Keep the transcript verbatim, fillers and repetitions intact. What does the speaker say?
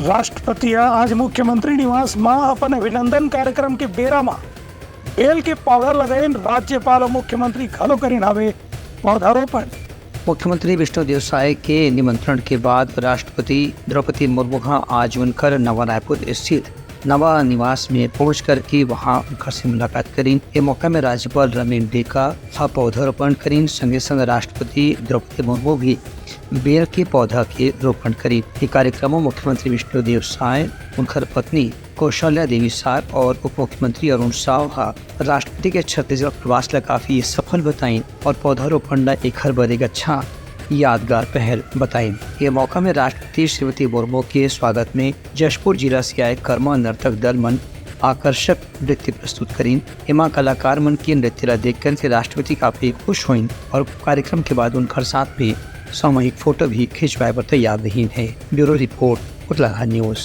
राष्ट्रपति ह आज मुख्यमंत्री निवास म अपन अभिनंदन कार्यक्रम के बेरा म बेल के पौधा लगाइन। राज्यपाल अउ मुख्यमंत्री घलो करिन हावे पौधारोपण। मुख्यमंत्री विष्णुदेव साय के निमंत्रण के बाद राष्ट्रपति द्रौपदी मुर्मू ह आज उनकर नवा रायपुर स्थित नवा निवास में पहुंच करके वहां उनकर से मुलाकात करिन। ये मौका में राज्यपाल रमेन डेका ह पौधारोपण करिन। संगे संग राष्ट्रपति द्रौपदी मुर्मू भी बेल के पौधा के रोपण करिन। ये कार्यक्रम में मुख्यमंत्री विष्णुदेव साय, उनकर पत्नी कौशल्या देवी साय और उप मुख्यमंत्री अरुण साव ह राष्ट्रपति के छत्तीसगढ़ प्रवास ला काफी सफल बताइन और पौधारोपण ला एखर बर एक अच्छा यादगार पहल बताइन। ये मौका में राष्ट्रपति श्रीमती मुर्मू के स्वागत में जशपुर जिला से आए कर्मा नर्तक दल मन आकर्षक नृत्य प्रस्तुत करिन। एमा कलाकार मन के नृत्य ला देख करके राष्ट्रपति काफी खुश होइन और कार्यक्रम के बाद उनकर साथ में सामूहिक फोटो भी खिंचवाए बर तैयार रहिन हे। Bureau report, Utlaghat news.